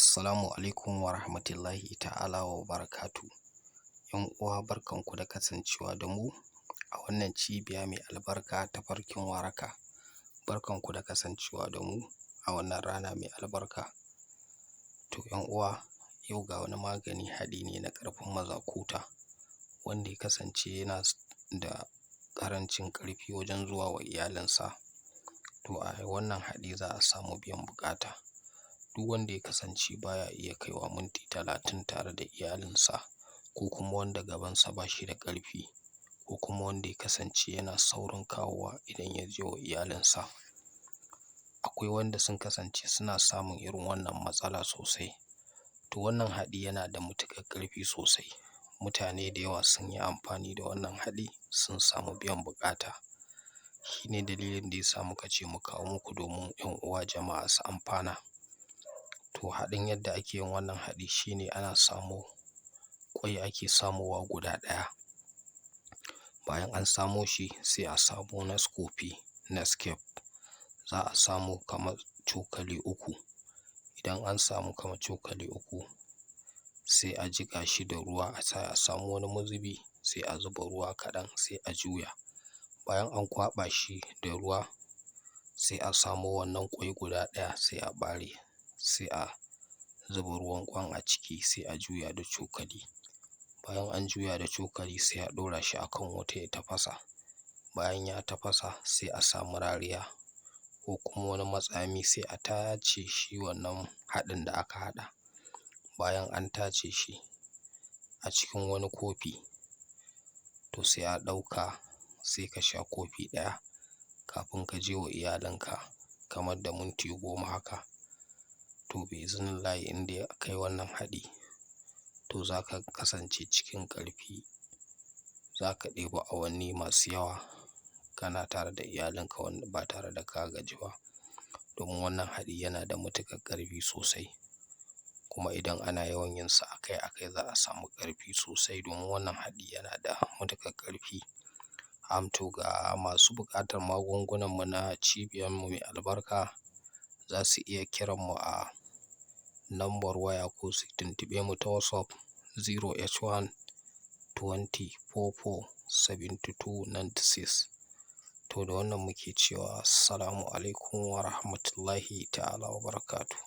Assalamu alaikum wa rahmatullahi ta'ala wa barakatuhu. ‘Yan uwa, barkanku da kasancewa da mu a wannan cibiya mai albarka, Tafarkin Waraka. Barkanku da kasancewa da mu a wannan rana mai albarka. To ‘yan uwa, yau ga wani magani, haɗi ne na ƙarfin mazakuta, wanda ya kasance yana da ƙarancin ƙarfi wajen zuwa wa iyalinsa. To a wannan haɗi za a samu biyan buƙata. Duk wanda ya kasance baya iya kaiwa minti 30 tare da iyalinsa, ko kuma wanda gabansa ba shi da ƙarfi, ko kuma wanda ya kasance yana saurin kawowa idan ya je wa iyalinsa. Akwai wanda sun kasance suna samun irin wannan matsala sosai. To wannan haɗi yana da matuƙar ƙarfi sosai. Mutane da yawa sun yi amfani da wannan haɗi, sun samu biyan buƙata. Shi ne dalilin da ya sa muka ce mu kawo muku domin ‘yan uwa jama'a su amfana. To haɗin yadda ake yin wannan haɗi shi ne, ana samo ƙwai, ake samowa guda ɗaya. Bayan an samo shi, sai a samo Nescafe Nescafe, za a samo kamar cokali uku. Idan an samu kamar cokali uku, sai a jiƙa shi da ruwa, sai a samu wani mazubi, sai a zuba ruwa kaɗan, sai a juya. Bayan an kwaɓa shi da ruwa, sai a samo wannan ƙwai guda ɗaya, sai a ɓare, sai a zuba ruwan ƙwan a ciki, sai a juya da cokali. Bayan an juya da cokali, sai a ɗora shi akan wuta ya tafasa. Bayan ya tafasa, sai a samu rariya ko kuma wani matsami, sai a tace shi wannan haɗin da aka haɗa. Bayan an tace shi a cikin wani kofi, to sai a ɗauka, sai ka sha kofi ɗaya kafin ka je wa iyalinka kamar da minti 10 haka. To bi'iznillahi, in dai ka yi wannan haɗi, to za ka kasance cikin ƙarfi, za ka ɗebi awanni masu yawa kana tare da iyalinka ba tare da ka gaji ba, domin wannan haɗi yana da matuƙar ƙarfi sosai. Kuma idan ana yawan yin sa akai akai, za a samu ƙarfi sosai, domin wannan haɗi yana da matuƙar ƙarfi. To ga masu buƙatar magungunanmu na cibiyarmu mai albarka, za su iya kiranmu a lambar waya ko su tuntuɓe mu ta WhatsApp 0H1 20 44 72 96. To da wannan muke cewa, assalamu alaikum wa rahmatullahi ta'ala wa barakatuhu.